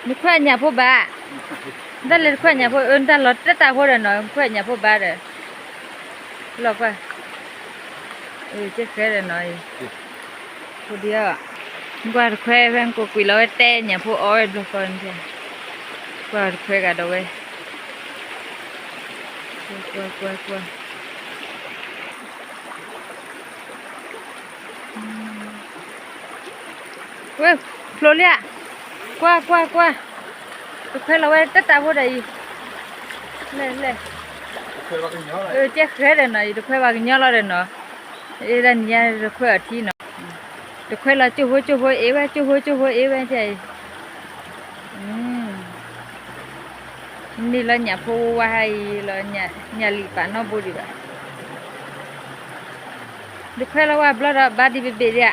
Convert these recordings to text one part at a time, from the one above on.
နခွဲးညၣ်ဖိဘၣ်, နတၢ်လဲၤတခွဲးညၣ်ဖိ, အၢ နတၢ်လီၤတၢ်တၢ်ဖိဒီးနီၤ, နခွဲးညၣ်ဖိဘၣ်ဒီး, လီၤကွၢ်, ကဲဃဲဒီးနီၤ, ဖိဒံအီၤ, နကွၢ်တခွဲးဖဲနကိးကွံာ်လီၤဝဲတဲညၣ်ဖိအီၣ်ဝဲဘျီဃီန့ၣ်, ကွၢ်တခွဲးဂၤဒီးဝဲ, ကွၢ်ကွၢ်ကွၢ်ကွၢ် ဝဲ, ဖျိလံဧါ, ကွၢ်ကွၢ်ကွၢ်, တခွဲးလီၤဝဲတၢ်တၢ်ဖိဒီးအံၤ, လဲၣ်လဲၣ်, ကဲဃဲဒီးနီၤ, ယတခွဲးဘၣ်ကညီလီၤဒီးနီၤ, အ့ၣ်ဒၣ်နံၤညါတခွဲးအီၤထံနီၤ, တခွဲးလီၤကၠိဖိကၠိဖိအ့ၣ်ဝဲ, ကၠိဖိကၠိဖိအ့ၣ်ဝဲအံၤ န့ၢ်လီၤညၣ်ဖိဝါဝါအံၤလီၤ, ညၣ်လံာ်ပာ်နီၣ်ဘိဒံးဘၣ်, တခွဲးလီၤဝဲဘျီဒီး ဘါဒံးဘ့ၣ်ဘ့ၣ်ဒံးဧါ,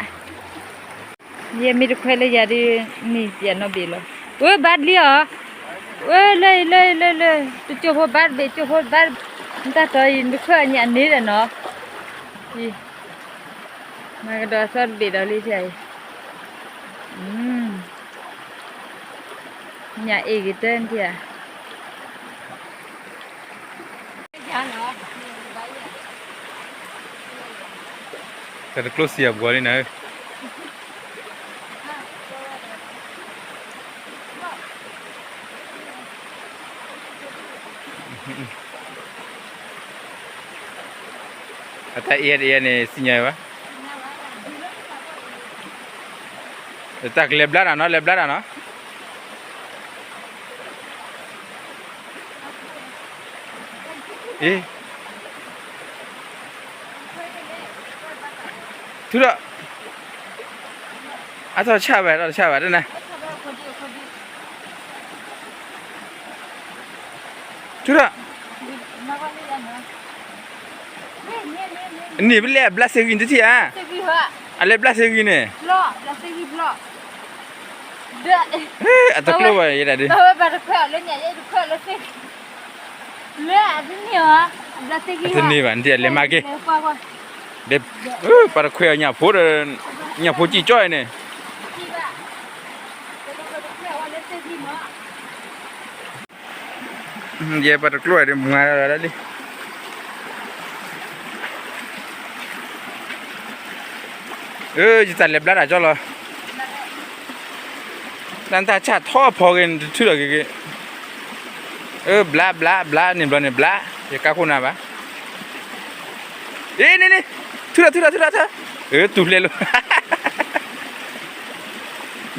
ယမ့ၢ်တခွဲးလၢယၤဒ် န့ၢ်ပၠးနီၣ်ဘ့ၣ်လီၤ, ဝဲဘါဒ်လံအီၤ, ဝဲလၢလၢလၢလၢ, တကၠိဖိဘါတဘ့ၣ် ကၠိဖိဘါ, နတၢ်တီၤအံၤ နတခွဲးအီၤညၣ်န့ၣ်ဒီးနီၤ, အံၤ, မၤကဒီးအသီတဘ့ၣ်ဒီးလံဧါ, ညၣ်အ့ၣ်ဂ့ၤတၢ်ဧါ တၢ်တကျိၣ်စံးအဘှီလံနၤဧၢ, အတၢ်အ့ၣ်တအ့ၣ်န့ၣ် စံၣ်ညီၣ်ဝဲ, တၢ်ကလဲၤဘျါတၢ်နီၤ လဲၤဘျါတၢ်နီၤ အ့ ထုးဒီး, အထီၣ်ဆၣ်ဝဲ ထီၣ်ဆၣ်ဝဲတနၤ, ထုးဒီး, န့ၣ်ပလဲၣ်အဘျါစ့ဂံၢ်န့ၣ် တထံၣ်ဧါ, အလဲၤဘျါစ့ဂံၢ်န့ၣ်, အတကျိၣ်ဘၣ်ယဲဒၣ်ဒ် တန့ၢ်ဘၣ် နတလဲၤမၤက့ၤ, ပှၤတခွဲးအီၤညၣ်ဖိဒီး, ညၣ်ဖိစံၣ်ကၠီအံၤန့ၣ်, ယဲပှၤတကျိၣ်အံၤဒ်မၤလီၤလံ, ယတၢ်လဲၤဘျါတၢ်ကၠီလီၤ, တၢ်တၢ်ဆၣ်ထီၣ်ဖီက့ၤ နတထုးထီၣ်က့ၤက့ၤ, အၢ ဘျါဘျါဘျါ န့ၣ်ဘျီန့ၣ်ဘျါ, ယကါခိၣ်နၤဘၣ်, အ့ န့ၣ်န့ၣ်, ထုးထီၣ်ထုးထီၣ်ထုးထီၣ်, အၢ တူၢ်ဖျဲးလိာ်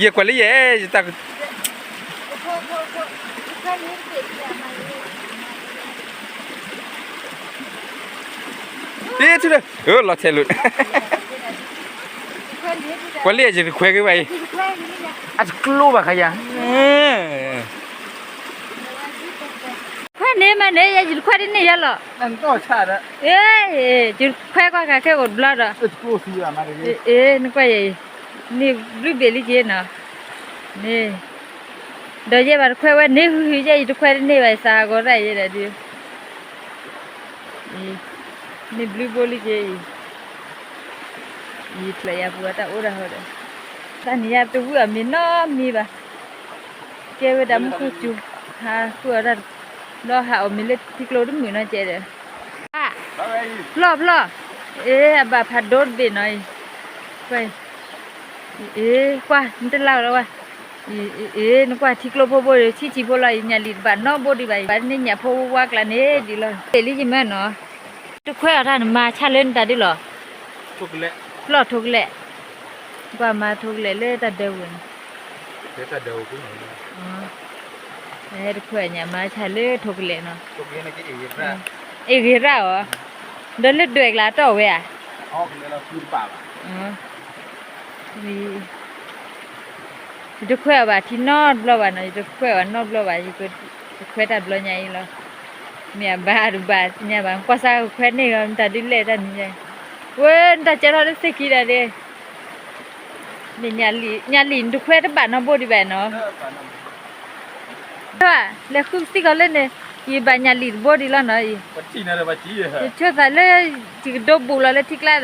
ယကွၢ်လၢယဲ ယတၢ် အ့ ထုးဒီး အၢ လီၤထဲးလိာ် ကွၢ်လၢယတခွဲးက့ၤဘၣ်အံၤ, အတကျိဘၣ်ခါယၤ, ခွဲးန့ၣ်မးန့ၣ် ယတခွဲးတန့ၢ်ယဲလီၤ, အ့ ယတခွဲးကွၢ်က့ၤခဲအိၣ်တဘျီဒီး, အ့ နကွၢ်ယဲအံၤ, န့ၢ်ဘျုးဘ့ၣ်လံက့ၤနီၤ, န့ၣ် ဒီးယဲဘၣ်တခွဲးဝဲန့ၣ် ဟုၣ်ဟုၣ်ယဲ ယတခွဲးတန့ၢ်ဘၣ် ယသးဟးဂီၤတၢ်ယဲဒၣ်ဒုး, န့ၢ်ဘျုးဘိလံက့ၤအံၤ, ယဖျၢၣ်ယၤပူၤအတၢ်အိၣ်ဒၣ်ဟီဒီး, တၢ်နံၤညါတဝံၣ်အီၤမ့ၤနီတမံၤဘၣ်, ကဲဝဲဒၣ်မူခိၣ်စူၤ, ဟးဃုအီၣ်တၢ်, ဒီးဟးအီၣ်မ့ၤလၢထံကျိတမုာ်နီတစဲးဒီး, ဖျီၣ်ဖျီၣ်, အ့ အဘၣ်ဖးဒိၣ်တဘ့ၣ်နီၤအံၤ, အ့ ကွၢ် နတလၢအီၤလီၤဝဲ, အ့ နကွၢ်ထံကျိဖိဘိဒီး ထံဆံးဖိလီၤအံၤ ညၣ်လံာ်တဘၣ်နီဘိဒံးဘၣ်အံၤ ဘၣ်န့ၢ်ညၣ်ဖိဝါကျါန့ၣ်ဒ်လီၤ တ့ၢ်လံယမၢနီၤ, တခွဲးအီၤတၢ်နမၤဆါလၢနတၢ်ဒ်လီၤ, ဖျီၣ်ထိကလဲာ်, ကွၢ်မၤထိကလဲာ်လၢတၢ်ဒၢးဝဲန့ၣ် တခွဲးညၣ်မၤဆါလၢထိကလဲာ်နီၤ, အ့ၣ်ဂ့ၤရၣ်အီၤ, ဒီးလၢဒွဲၣ်ကျါတီၢ်ဝဲဧါ, ယတခွဲးအီၤဘၣ်ထံနီတဘျီဘၣ်နီၤ, ယတခွဲးအီၤနီတဘျီဘၣ်, ယတခွဲးတၢ်ဘျီညါအံၤလီၤ, မ့ၢ်အဘၣ်တဘၣ်သ့ၣ်ညါဘၣ်, ကွၢ်စၢ်ကခွဲးန့ၢ်အီၤ မတၤဒုးလဲၣ်တၢ်နံၤညါ, ဝဲ နတၢ်ကဲထီၣ်လၢသ့ၣ်ခံဒီးဒ့ မ့ၢ်ညၣ်လံာ် ညၣ်လံာ်နတခွဲးတဘၣ်နီဘိဒံးဘၣ်နီၤ, လဲၤဃုသံကီးလၢန့ၣ်, ယဘၣ်ညၣ်လံာ်တဘိဒံးလီၤနီၤ, ယဆိသးလၢ ယကဒိဘူးလီၤလၢထံကျါ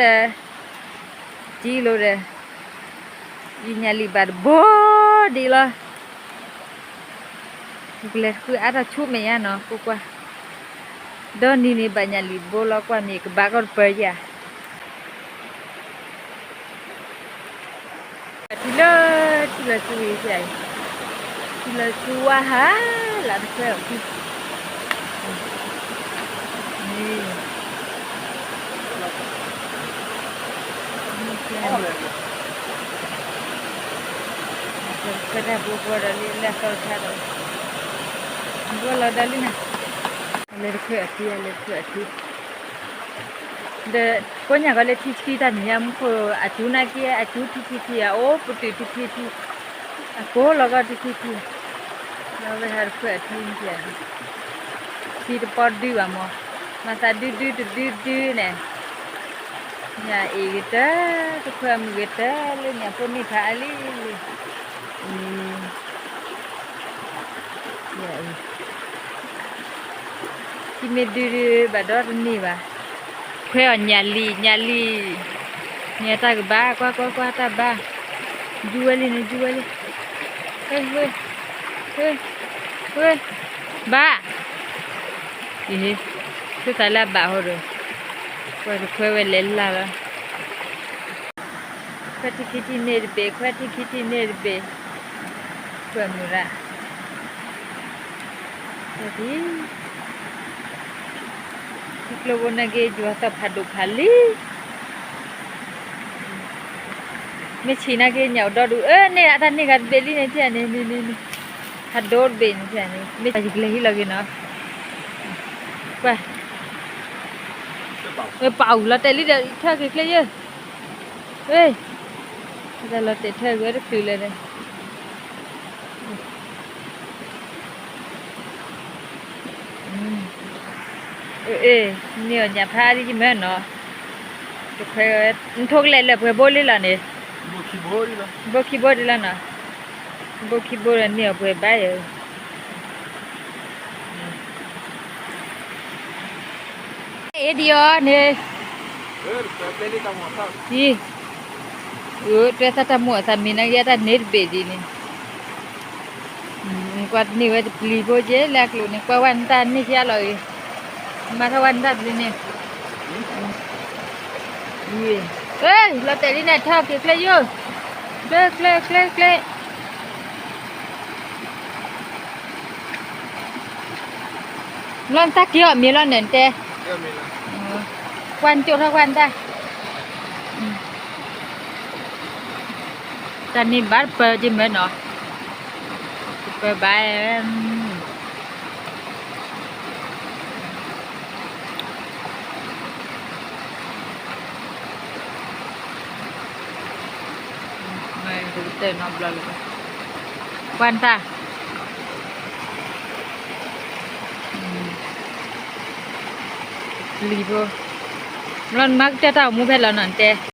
ဒီး, ကံလိာ်ဒီး, ယညၣ်လံာ်ဘၣ်တဘိဒံးလီၤ, ကလဲၤတဃုအါထီၣ်ဆူမဲာ်ညါနီၤ ကွၢ်ကွၢ်, ဒီနံၤန့ၣ်ဘၣ်ညၣ်လံာ်ဘိလီၤ ကွၢ်မ့ၢ်ကဘၣ်ကီၢ်တပၢၤယၤ ထံလၢ ထံလၢဆူဝံၤ ထံလၢဆူဝါဟး လၢတခွဲအီၤထံ ခွဲးတၢ်ဘိဘိဒီးလၢလၢသီတခါဒီး ဘိလီၤဒီးလံနၤ လဲၤတခွဲးအီၤထံ လဲၤတခွဲးအီၤထံ ဒီးကိးညါကီးလၢထံဆှံတၢ်နံၤညါ မူခိၣ်အစူနာ်က့ အစူထံထံထံ အအိၣ်ပတုာ်ထံထံထံ အကိးလီၤကီၢ်ထံထံထံ လီၤဝဲဟးတခွဲးအထံန့ၣ် ထံတပီဒုဘၣ်မး မၤသးဒုဒုတဒုဒုန့ၣ် ညၣ်အ့ၣ်ဂ့ၤတၢ် တခွဲးမုၢ်ဂ့ၤတၢ် လၢညၣ်ဖိန့ၢ်ဖးအါလံလံ ယအံၤ ထံမ့ၢ်ဒုဒုဘၣ်ဒီတန့ၢ်ဘၣ် ခွဲးအီၤညၣ်လံာ် ညၣ်လံာ် န့ၣ်အတၢ်ကဘၣ် ကွၢ်ကွၢ်ကွၢ် တၢ်ဘၣ် ယူၤဝဲလံန့ၣ် ယူၤဝဲလံ ဝဲ ဝဲ ဝဲ ဘၣ် အံၤ သုသးလၢအဘၣ်ဟီဒီး ကွၢ်တခွဲးဝဲလဲၤလၢ်လီၤ ခွဲးထံခံထံန့ၢ်တဘ့ၣ် ခွဲးထံခံထံန့ၢ်တဘ့ၣ် ခွဲးမုၢ်ရၣ် ခွဲးထံ ထံကျိဘိနာ်က့ ယွၤသီၣ်ဖးဒိၣ်ဖးလံ မ့ၢ်ဆံးနာ်က့ ညၣ်အိၣ်ဒီဒူၣ် အၢ န့ၣ် အတၢ်န့ၢ်ဂၤတဘ့ၣ်လံန့ၣ် ထံန့ၣ် န့ၣ် န့ၣ် ဖးဒိၣ်တဘ့ၣ်န့ၣ် ထံန့ၣ် မ့ၢ်ယကလဲၤဟံးလီၤက့ၤနီၤ ကွၢ် ပာ်အူလီၤတဲာ်လံဒီး ထၢက့ၤချ့ယဲၢ် ဝဲ တၢ်လီၤတဲာ်ထၢက့ၤဝဲတချုးလၢၤဒီး အ့ န့ၢ်အီၤညၣ်ဖးဒ်ယမၢနီၤ တခွဲး နထိကလဲာ်လၢပှဲၤဘိလံလီၤန့ၣ် ဘိခံဘိဒ်လီၤနီၤ ဘိခံဘိဒီးန့ၢ်အီၤပှဲၤဘၣ်ယၤ အ့ဒံးအီၤန့ၣ် အံၤ အၢ တွဲသးတၢ်မိၣ်အသးမံၤနာ်က့ တၢ်န့ၢ်တဘ့ၣ်ဒ်န့ၣ် ကွၢ်တန့ၢ်ဝဲတပျံၤဖိက့ လၢအကျိၤန့ၣ် ကွၢ်ဝဲနတၢ်န့ၢ်က့လီၤအံၤ မၤထီၣ်ဝဲနတၢ်ပျံၤန့ၣ် အ့ လီၤတဲာ်လံန့ၣ် ထၢက့ၤချ့ယိၢ် ချ့ ချ့ ချ့ ချ့ လီၤနတၢ်က့အီၤမ့ၢ်လီၤန့ၣ်တဲ ကွၢ်နကၠိထီၣ်ကွၢ်နတၢ် တၢ်န့ၢ်ဘၣ်တပၢၤက့မၢနီၤ တပၢၤဘၣ် မ့ၢ်တကတၢၢ်နီတဘျီလၢၤဘၣ် ကွၢ်နတၢ် ပျံၤဖိ လီၤနမၤကတၢၢ်တၢ်အိၣ်မူဖဲလီၤနီၤနတဲ